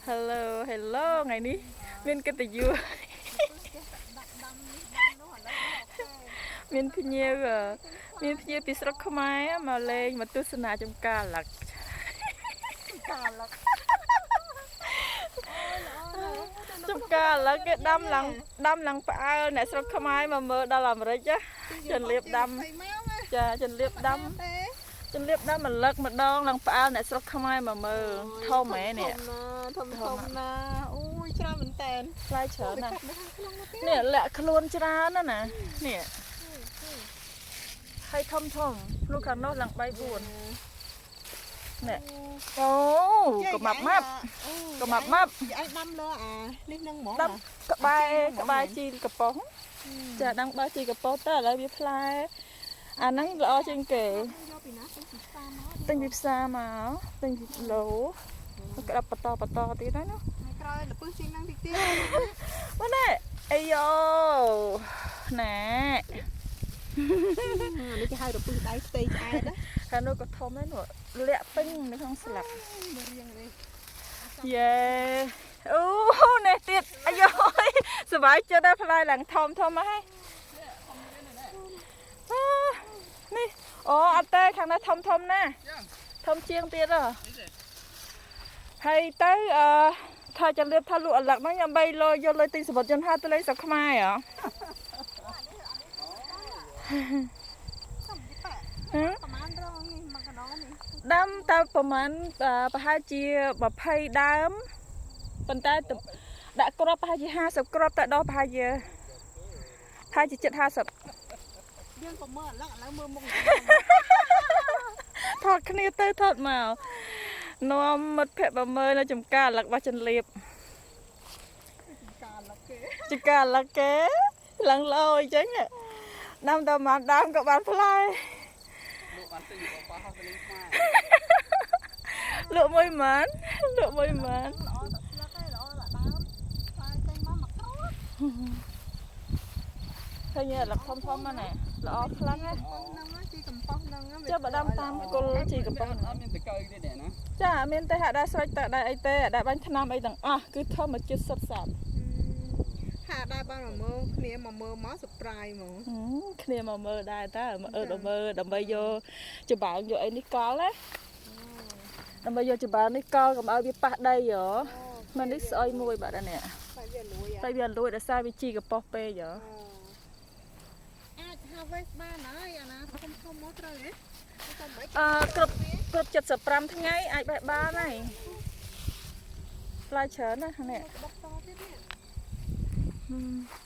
Hello, hello. ថ្ងៃនេះមានកិត្តិយស ដាក់ដាំនេះដាំនោះឥឡូវ OK មានភ្ញៀវមានភ្ញៀវពីស្រុកខ្មែរមកលេងមកទស្សនាចំការលឹក កាលឹក ចំការលឹកគេដាំឡើងដាំឡើងផ្អើលអ្នកស្រុកខ្មែរមកមើលដល់អាមេរិកណាចន្លៀបដាំចាចន្លៀបដាំ ទេ ចន្លៀបដាំម្លឹកម្ដងឡើងផ្អើលអ្នកស្រុកខ្មែរមកមើលធំហ៎នេះ ធំធំណាអូយច្រើនមែនតើ ផ្លែច្រើនណាស់ នៅខាងក្នុងនោះទៀត នេះលាក់ខ្លួនច្រើនណាស់ណានេះហើយធំធំលោកខាងនោះឡើង3 4នេះអូកម៉ាប់ម៉ាប់កម៉ាប់ម៉ាប់ ឯងដាំលើអានេះនឹងហ្មង ដាំក្បែរក្បែរជីកំប៉ុងចាដាំក្បែរជីកំប៉ុងតែឥឡូវវាផ្លែអាហ្នឹងល្អជាងគេ យកពីណាទៅពីផ្សារមក ទិញពីផ្សារមកទិញពីឡូក្តាប់បន្តបន្តទៀតហើយណា ក្រោយលពឹសជាងហ្នឹងតិចទៀត បងណែអាយ៉ូណែ នេះគេហៅលពឹសដៃផ្ទៃឆ្អែតណា ខាងនោះក៏ធំដែរនោះលាក់ពេញនៅក្នុងស្លាប់ មើលរៀងនេះ យេអូនេះទៀតអាយ៉ូសប្បាយចិត្តដែរផ្លែឡើងធំធំមកហើយនេះអូអត់ទេខាងនេះធំធំណាស់ធំជាងទៀតហ៎ហើយទៅអឺថាចលៀបថាលក់អលឹកហ្នឹងដើម្បីលុយយកលុយទិញសមុទ្រយន្តហោះទៅលេងស្រុកខ្មែរហ៎ សំទីប៉ប្រហែលរងនេះមកកណ្ដោនេះ ដាំតើប្រហែលប្រហែលជា20ដើមប៉ុន្តែដាក់គ្រាប់ប្រហែលជា50គ្រាប់តែដល់ប្រហែលជាប្រហែលជាជិត50 យើងក៏មើលឥឡូវឥឡូវមើលមុខ ថតគ្នាទៅថតមកនាំមិត្តភក្តិមកមើលនៅចំការលឹករបស់ចិនលៀប កាលឹកគេ ចំការលឹកគេឡើងលោអញ្ចឹងដាំតែប្រហែលដើមក៏បានផ្លែ លក់បានទិញរបស់ប៉ះហោះទៅលេងខ្មែរ លក់មួយម៉ានលក់មួយម៉ាន ល្អតែស្លឹកឯងល្អតែដើមផ្លែចេញមកមកគ្រាប់ ឃើញលឹកធំធំមកណែល្អខ្លាំងណាស់ កំប៉ុងហ្នឹងជីកំប៉ុងហ្នឹង ចុះបើដាំតាមគល់ជីកំប៉ុង អត់មានតកៅទេនេះណា ចាមានតែហាក់ដែរស្រេចតែដែរអីទេដែរបាញ់ថ្នាំអីទាំងអស់គឺធម្មជាតិសុទ្ធសាធ ហាដែរបានមកមើលគ្នាមកមើលមក surprise ហ្មង គ្នាមកមើលដែរតើមកអឺដល់មើលដើម្បីយកច្បើងយកអីនេះកល់ណាដើម្បីយកច្បើងនេះកល់កុំឲ្យវាប៉ះដីហ៎មិននេះស្អុយមួយបាត់ហើយនេះ តែវាលួយ តែវាលួចដោយសារវាជីកប៉ុសពេកហ៎ អាច harvest បានហើយអាណាធំធំមកត្រូវទេធំមិន អឺគ្រប់គ្រប់75ថ្ងៃអាចបេះបានហើយផ្លែច្រើនណាស់នេះ បកតទៀតនេះ ហឹម